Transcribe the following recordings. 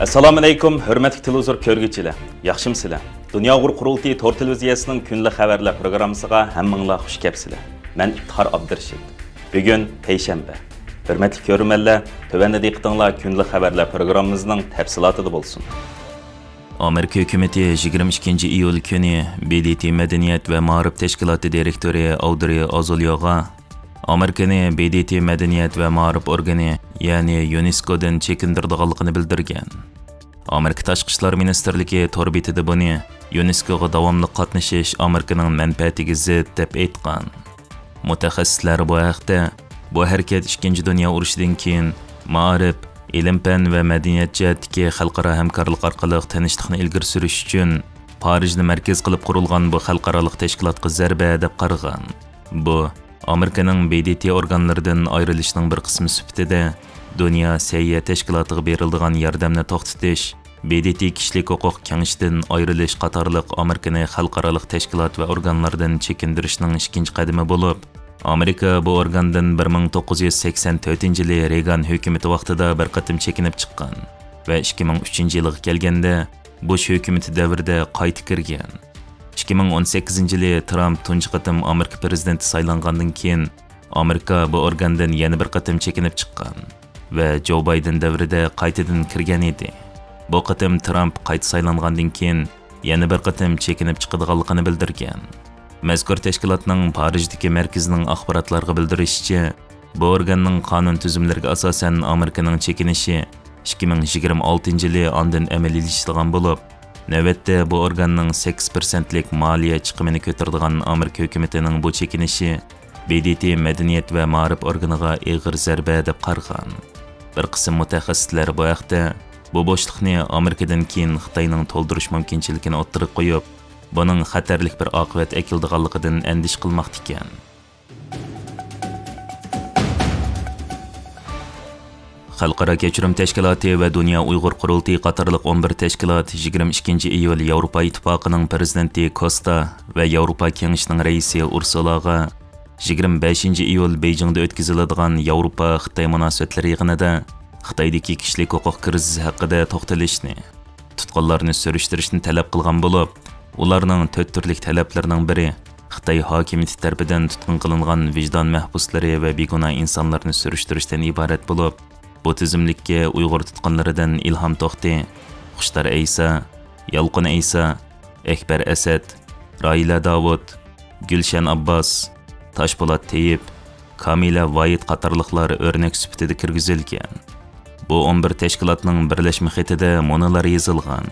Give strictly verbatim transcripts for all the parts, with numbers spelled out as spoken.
ئەسسالامۇئەلەيكۇم، ھۆرمەتلىك تېلېۋىزور كۆرگۈچىلەر، ياخشىمۇسىلەر؟ دۇنيا ئۇيغۇر قۇرۇلتىيى تور تېلېۋىزىيەسىنىڭ كۈندىلىك خەۋەرلەر پروگراممىسىغا ھەممىڭلار خۇش كەپسىلەر. مەن ئىپتىخار ئابدۇرېشىت. بۈگۈن پەيشەنبە. ھۆرمەتلىك كۆرۈرمەنلەر، تۆۋەندە دىققىتىڭلار كۈندىلىك خەۋەرلەر پروگراممىمىزنىڭ تەپسىلاتىدا بولسۇن. ئامېرىكا ھۆكۈمىتى يىگىرمە ئىككىنچى ئىيۇل كۈنى بى دى تى مەدەنىيەت ۋە مائارىپ تەشكىلاتى دىرېكتورى ئاۋدرى ئازوليوغا ئامېرىكىنى بى دى تى مەدەنىيەت ۋە مائارىپ ئورگىنى، يەنى يۇنېسكودىن چېكىندۈرىدىغانلىقىنى بىلدۈرگەن. ئامېرىكا تاشقى ئىشلار مىنىستىرلىكى تور بېتىدە بۇنى يۇنېسكوغا داۋاملىق قاتنىشىش ئامېرىكىنىڭ مەنپەئەتىگە زىت، دەپ ئېيتقان. مۇتەخەسسىسلەر بۇ ھەقتە، بۇ ھەرىكەت ئىككىنچى دۇنيا ئۇرۇشىدىن كېيىن مائارىپ، ئىلىم-پەن ۋە مەدەنىيەت جەھەتتىكى خەلقئارا ھەمكارلىق ئارقىلىق تىنچلىقنى ئىلگىرى سۈرۈش ئۈچۈن پارىژنى مەركەز قىلىپ قۇرۇلغان بۇ خەلقئارالىق تەشكىلاتقا زەربە، دەپ قارىغان. بۇ، ئامېرىكىنىڭ بى دى تى ئورگانلىرىدىن ئايرىلىشنىڭ بىر قىسمى سۈپىتىدە، دۇنيا سەھىيە تەشكىلاتىغا بېرىلىدىغان ياردەمنى توختىتىش، بى دى تى كىشىلىك ھوقۇق كېڭىشىدىن ئايرىلىش قاتارلىق ئامېرىكىنى خەلقئارالىق تەشكىلات ۋە ئورگانلاردىن چېكىندۈرۈشنىڭ ئىككىنچى قەدىمى بولۇپ، ئامېرىكا بۇ ئورگاندىن بىر مىڭ توققۇز يۈز سەكسەن تۆتىنچى يىلى رېگان ھۆكۈمىتى ۋاقتىدا بىر قېتىم چېكىنىپ چىققان ۋە ئىككى مىڭ ئۈچىنچى يىلغا كەلگەندە بۇش ھۆكۈمىتى دەۋرىدە قايتا كىرگەن. ئىككى مىڭ ئون سەككىزىنچى يىلى ترامپ تۇنجى قېتىم ئامېرىكا پىرېزىدېنتى سايلانغاندىن كېيىن، ئامېرىكا بۇ ئورگاندىن يەنە بىر قېتىم چېكىنىپ چىققان ۋە جو بايدېن دەۋرىدە قايتىدىن كىرگەن ئىدى. بۇ قېتىم ترامپ قايتا سايلانغاندىن كېيىن يەنە بىر قېتىم چېكىنىپ چىقىدىغانلىقىنى بىلدۈرگەن. مەزكۇر تەشكىلاتنىڭ پارىژدىكى مەركىزىنىڭ ئاخباراتلارغا بىلدۈرۈشىچە، بۇ ئورگاننىڭ قانۇن تۈزۈملىرىگە ئاساسەن ئامېرىكىنىڭ چېكىنىشى ئىككى مىڭ يىگىرمە ئالتىنچى يىلى ئاندىن ئەمەلىيلىشىدىغان بولۇپ، نۆۋەتتە بۇ ئورگاننىڭ سەككىز پىرسەنتلىك مالىيە چىقىمىنى كۆتۈرىدىغان ئامېرىكا ھۆكۈمىتىنىڭ بۇ چېكىنىشى بى دى تى مەدەنىيەت ۋە مائارىپ ئورگىنىغا ئېغىر زەربە، دەپ قارىغان. بىر قىسىم مۇتەخەسسىسلەر بۇ ھەقتە، بۇ بوشلۇقنى ئامېرىكىدىن كېيىن خىتاينىڭ تولدۇرۇش مۇمكىنچىلىكىنى ئوتتۇرىغا قويۇپ، بۇنىڭ خەتەرلىك بىر ئاقىۋەت ئەكېلىدىغانلىقىدىن ئەندىشە قىلماقتا ئىكەن. خەلقئارا كەچۈرۈم تەشكىلاتى ۋە دۇنيا ئۇيغۇر قۇرۇلتىيى قاتارلىق ئون بىر تەشكىلات يىگىرمە ئىككىنچى ئىيۇل ياۋروپا ئىتتىپاقىنىڭ پىرېزىدېنتى كوستا ۋە ياۋروپا كېڭىشىنىڭ رەئىسى ئۇرسۇلاغا يىگىرمە بەشىنچى ئىيۇل بېيجىڭدا ئۆتكۈزۈلىدىغان ياۋروپا-خىتاي مۇناسىۋەتلىرى يىغىنىدا خىتايدىكى كىشىلىك ھوقۇق كىرىزىسى ھەققىدە توختىلىشنى، تۇتقۇنلارنى سۈرۈشتۈرۈشنى تەلەپ قىلغان بولۇپ، ئۇلارنىڭ تۆت تۈرلۈك تەلەپلىرىنىڭ بىرى خىتاي ھاكىمىيىتى تەرىپىدىن تۇتقۇن قىلىنغان ۋىجدان مەھبۇسلىرى ۋە بىگۇناھ ئىنسانلارنى سۈرۈشتۈرۈشتىن ئىبارەت بولۇپ، بۇ تىزىملىككە ئۇيغۇر تۇتقۇنلىرىدىن ئىلھام توختى، خۇشتار ئەيسا، يالقۇن ئەيسا، ئەكبەر ئەسەت، راھىلە داۋۇت، گۈلشەن ئابباس، تاشپولات تېيىپ، كامىلە ۋايىت قاتارلىقلار ئۆرنەك سۈپىتىدە كىرگۈزۈلگەن. بۇ ئون بىر تەشكىلاتنىڭ بىرلەشمە خېتىدە مۇنۇلار يېزىلغان: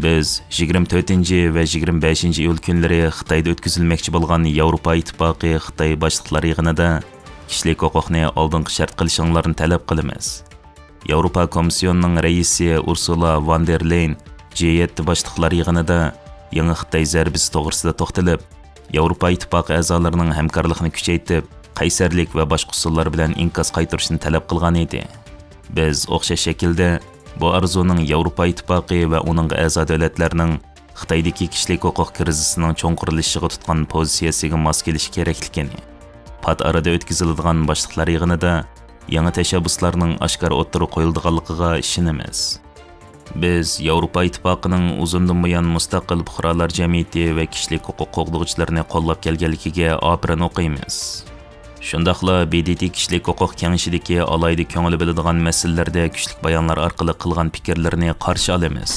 بىز يىگىرمە تۆتىنچى ۋە يىگىرمە بەشىنچى ئىيۇل كۈنلىرى خىتايدا ئۆتكۈزۈلمەكچى بولغان ياۋروپا ئىتتىپاقى خىتاي باشلىقلار يىغىنىدا كىشىلىك ھوقۇقنى ئالدىنقى شەرت قىلىشىڭلارنى تەلەپ قىلىمىز. ياۋروپا كومىسسىيونىنىڭ رەئىسى ئۇرسۇلا ۋان دېر لېين جى يەتتە باشلىقلار يىغىنىدا يېڭى خىتاي زەربىسى توغرىسىدا توختىلىپ، ياۋروپا ئىتتىپاقى ئەزالىرىنىڭ ھەمكارلىقىنى كۈچەيتىپ، قەيسەرلىك ۋە باشقا ئۇسۇللار بىلەن ئىنكاس قايتۇرۇشنى تەلەپ قىلغان ئىدى. بىز ئوخشاش شەكىلدە بۇ ئارزۇنىڭ ياۋروپا ئىتتىپاقى ۋە ئۇنىڭغا ئەزا دۆلەتلەرنىڭ خىتايدىكى كىشىلىك ھوقۇق كىرىزىسىنىڭ چوڭقۇرلىشىشىغا تۇتقان پوزىتسىيەسىگە ماس كېلىشى كېرەكلىكىنى، پات ئارىدا ئۆتكۈزۈلىدىغان باشلىقلار يىغىنىدا يېڭى تەشەببۇسلارنىڭ ئاشكارا ئوتتۇرىغا قويۇلىدىغانلىقىغا ئىشىنىمىز. بىز ياۋروپا ئىتتىپاقىنىڭ ئۇزۇندىن بۇيان مۇستەقىل پۇقرالار جەمئىيىتى ۋە كىشىلىك ھوقۇق قوغدىغۇچىلىرىنى قوللاپ كەلگەنلىكىگە ئاپىرىن ئوقۇيمىز. شۇنداقلا بى دى تى كىشىلىك ھوقۇق كېڭىشىدىكى ئالاھىدە كۆڭۈل بۆلىدىغان مەسىلىلەردە كۈچلۈك بايانلار ئارقىلىق قىلغان پىكىرلىرىنى قارشى ئالىمىز.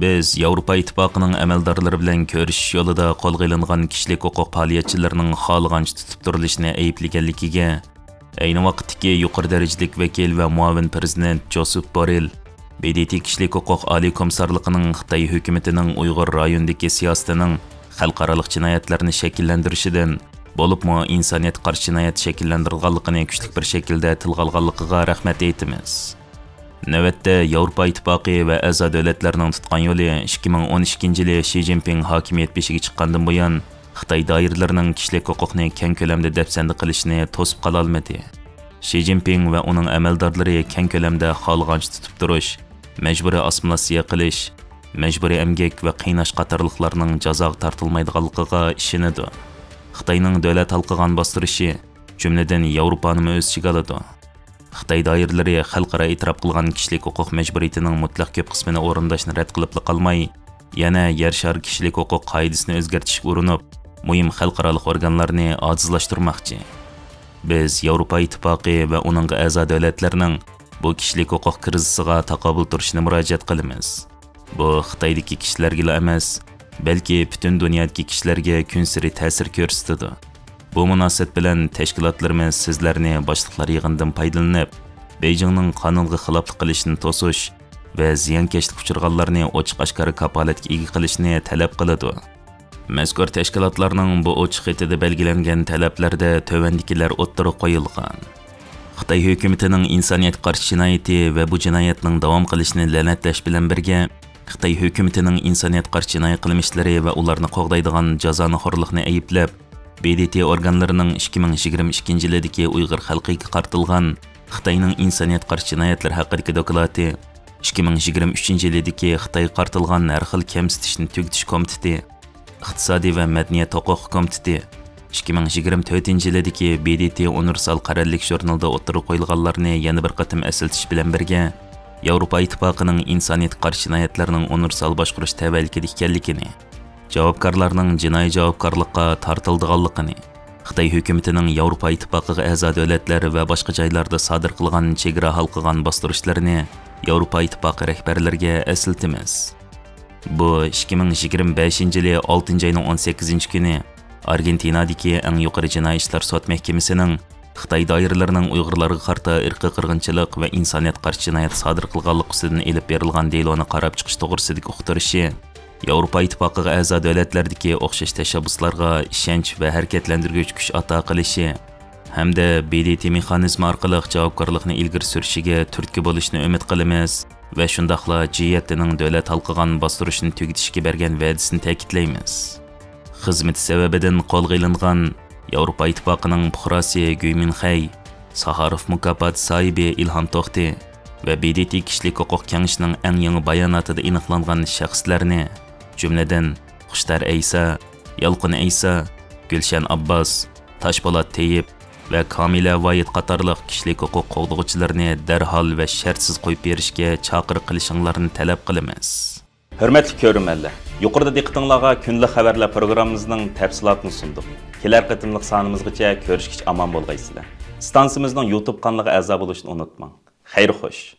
بىز ياۋروپا ئىتتىپاقىنىڭ ئەمەلدارلىرى بىلەن كۆرۈشۈش يولىدا قولغا ئېلىنغان كىشىلىك ھوقۇق پائالىيەتچىلىرىنىڭ خالىغانچە تۇتۇپ تۇرۇلۇشىنى ئەيىبلىگەنلىكىگە، ئەينى ۋاقىتتىكى يۇقىرى دەرىجىلىك ۋەكىل ۋە مۇئاۋىن پىرېزىدېنت جوسېپ بوررېل، بى دى تى كىشىلىك ھوقۇق ئالىي كومىسسارلىقىنىڭ خىتاي ھۆكۈمىتىنىڭ ئۇيغۇر رايونىدىكى سىياسىتىنىڭ خەلقئارالىق جىنايەتلەرنى شەكىللەندۈرۈشىدىن، بولۇپمۇ ئىنسانىيەتكە قارشى جىنايەت شەكىللەندۈرىدىغانلىقىنى كۈچلۈك بىر شەكىلدە تىلغا ئالغانلىقىغا رەھمەت ئېيتىمىز. نۆۋەتتە، ياۋروپا ئىتتىپاقى ۋە ئەزا دۆلەتلەرنىڭ تۇتقان يولى ئىككى مىڭ ئون ئىككىنچى يىلى شى جىنپىڭ ھاكىمىيەت بېشىگە چىققاندىن بۇيان، خىتاي دائىرىلىرىنىڭ كىشىلىك ھوقۇقنى كەڭ كۆلەمدە دەپسەندە قىلىشىنى توسۇپ قالالمىدى. شى جىنپىڭ ۋە ئۇنىڭ ئەمەلدارلىرى كەڭ كۆلەمدە خالىغانچە تۇتۇپ تۇرۇش، مەجبۇرىي ئاسسىمىلياتسىيە قىلىش، مەجبۇرىي ئەمگەك ۋە قىيناش قاتارلىقلارنىڭ جازاغا تارتىلمايدىغانلىقىغا ئىشىنىدۇ. خىتاينىڭ دۆلەت ھالقىغان باستۇرۇشى، جۈملىدىن ياۋروپانىمۇ ئۆز ئىچىگە ئالىدۇ. خىتاي دائىرىلىرى خەلقئارا ئېتىراپ قىلغان كىشىلىك ھوقۇق مەجبۇرىيىتىنىڭ مۇتلەق كۆپ قىسمىنى ئورۇنداشنى رەت قىلىپلا قالماي، يەنە يەر شارى كىشىلىك ھوقۇق قائىدىسىنى ئۆزگەرتىشكە ئۇرۇنۇپ، مۇھىم خەلقئارالىق ئورگانلارنى ئاجىزلاشتۇرماقچى. بىز ياۋروپا ئىتتىپاقى ۋە ئۇنىڭغا ئەزا دۆلەتلەرنىڭ بۇ كىشىلىك ھوقۇق كىرىزىسىغا تاقابىل تۇرۇشىنى مۇراجىئەت قىلىمىز. بۇ خىتايدىكى كىشىلەرگىلا ئەمەس، بەلكى پۈتۈن دۇنيادىكى كىشىلەرگە كۈنسېرى تەسىر كۆرسىتىدۇ. بۇ مۇناسىۋەت بىلەن تەشكىلاتلىرىمىز سىزلەرنى باشلىقلار يىغىنىدىن پايدىلىنىپ، بېيجىڭنىڭ قانۇنغا خىلاپلىق قىلىشىنى توسۇش ۋە زىيانكەشلىككە ئۇچرىغانلارنى ئوچۇق-ئاشكارا كاپالەتكە ئىگە قىلىشنى تەلەپ قىلىدۇ. مەزكۇر تەشكىلاتلارنىڭ بۇ ئوچۇق خېتىدە بەلگىلەنگەن تەلەپلەردە تۆۋەندىكىلەر ئوتتۇرىغا قويۇلغان. خىتاي ھۆكۈمىتىنىڭ ئىنسانىيەتكە قارشى جىنايىتى ۋە بۇ جىنايەتنىڭ داۋام قىلىشىنى لەنەتلەش بىلەن بىرگە، خىتاي ھۆكۈمىتىنىڭ ئىنسانىيەتكە قارشى جىنايى قىلمىشلىرى ۋە ئۇلارنى قوغدايدىغان جازانىخورلۇقنى ئەيىبلەپ، ب د ت ئورگانلىرىنىڭ ئىككى مىڭ يىگىرمە ئىككىنچى يىلىدىكى ئۇيغۇر خەلقىگە قارىتىلغان خىتاينىڭ ئىنسانىيەتكە قارشى جىنايەتلىرى ھەققىدىكى دوكلاتى، ئىككى مىڭ يىگىرمە ئۈچىنچى يىلىدىكى خىتايغا قارىتىلغان ھەر خىل كەمسىتىشنى تۈگىتىش كومىتېتى، ئىقتىسادىي ۋە مەدەنىيەت ھوقۇقى كومىتېتى، ئىككى مىڭ يىگىرمە تۆتىنچى يىلىدىكى ب د ت ئۇنىۋېرسال قەرەللىك ژۇرنىلىدا ئوتتۇرىغا قويۇلغانلارنى يەنە بىر قېتىم ئەسلىتىش بىلەن بىرگە، ياۋروپا ئىتتىپاقىنىڭ ئىنسانىيەتكە قارشى جىنايەتلەرنىڭ ئۇنىۋېرسال باشقۇرۇش تەۋەلىكىدە ئىكەنلىكىنى، جاۋابكارلارنىڭ جىنايى جاۋابكارلىققا تارتىلىدىغانلىقىنى، خىتاي ھۆكۈمىتىنىڭ ياۋروپا ئىتتىپاقىغا ئەزا دۆلەتلەر ۋە باشقا جايلاردا سادىر قىلغان چېگرا ھالقىغان باستۇرۇشلىرىنى ياۋروپا ئىتتىپاقى رەھبەرلىرىگە ئەسلىتىمىز. بۇ ئىككى مىڭ يىگىرمە بەشىنچى يىلى ئالتىنچى ئاينىڭ ئون سەككىزىنچى كۈنى ئارگېنتىنادىكى ئەڭ يۇقىرى جىنايى ئىشلار سوت مەھكىمىسىنىڭ خىتاي دائىرىلىرىنىڭ ئۇيغۇرلارغا قارىتا ئىرقىي قىرغىنچىلىق ۋە ئىنسانىيەتكە قارشى جىنايەت سادىر قىلغانلىقى ئۈستىدىن ئېلىپ بېرىلغان دېلونى قاراپ چىقىش توغرىسىدىكى ئۇقتۇرۇشى ياۋروپا ئىتتىپاقىغا ئەزا دۆلەتلەردىكى ئوخشاش تەشەببۇسلارغا ئىشەنچ ۋە ھەرىكەتلەندۈرگۈچ كۈچ ئاتا قىلىشى ھەمدە ب د ت مېخانىزمى ئارقىلىق جاۋابكارلىقنى ئىلگىرى سۈرۈشىگە تۈرتكە بولۇشىنى ئۈمىد قىلىمىز ۋە شۇنداقلا جى يەتتىنىڭ دۆلەت ھالقىغان باستۇرۇشنى تۈگىتىشكە بەرگەن ۋەدىسىنى تەكىتلەيمىز. خىزمىتى سەۋەبىدىن قولغا ئېلىنغان ياۋروپا ئىتتىپاقىنىڭ پۇقراسى گۈي مىنخەي، ساخاروف مۇكاپاتى ساھىبى ئىلھام توختى ۋە ب د ت كىشىلىك ھوقۇق كېڭىشىنىڭ ئەڭ يېڭى باياناتىدا ئېنىقلانغان شەخسلەرنى، جۈملىدىن، خۇشتار ئەيسا، يالقۇن ئەيسا، گۈلشەن ئابباس، تاشپولات تېيىپ ۋە كامىلە ۋايىت قاتارلىق كىشىلىك ھوقۇق قوغدىغۇچىلىرىنى دەرھال ۋە شەرتسىز قويۇپ بېرىشكە چاقىرىق قىلىشىڭلارنى تەلەپ قىلىمىز. ھۆرمەتلىك كۆرۈرمەنلەر، يۇقىرىدا دىققىتىڭلارغا كۈندىلىك خەۋەرلەر پروگراممىمىزنىڭ تەپسىلاتىنى سۇندۇق. كېلەر قېتىملىق سانىمىزغىچە كۆرۈشكىچە ئامان بولغايسىلەر. ئىستانسىمىزنىڭ يۇتۇب قانىلىغا ئەزا بولۇشنى ئۇنتۇماڭ. خەير خوش.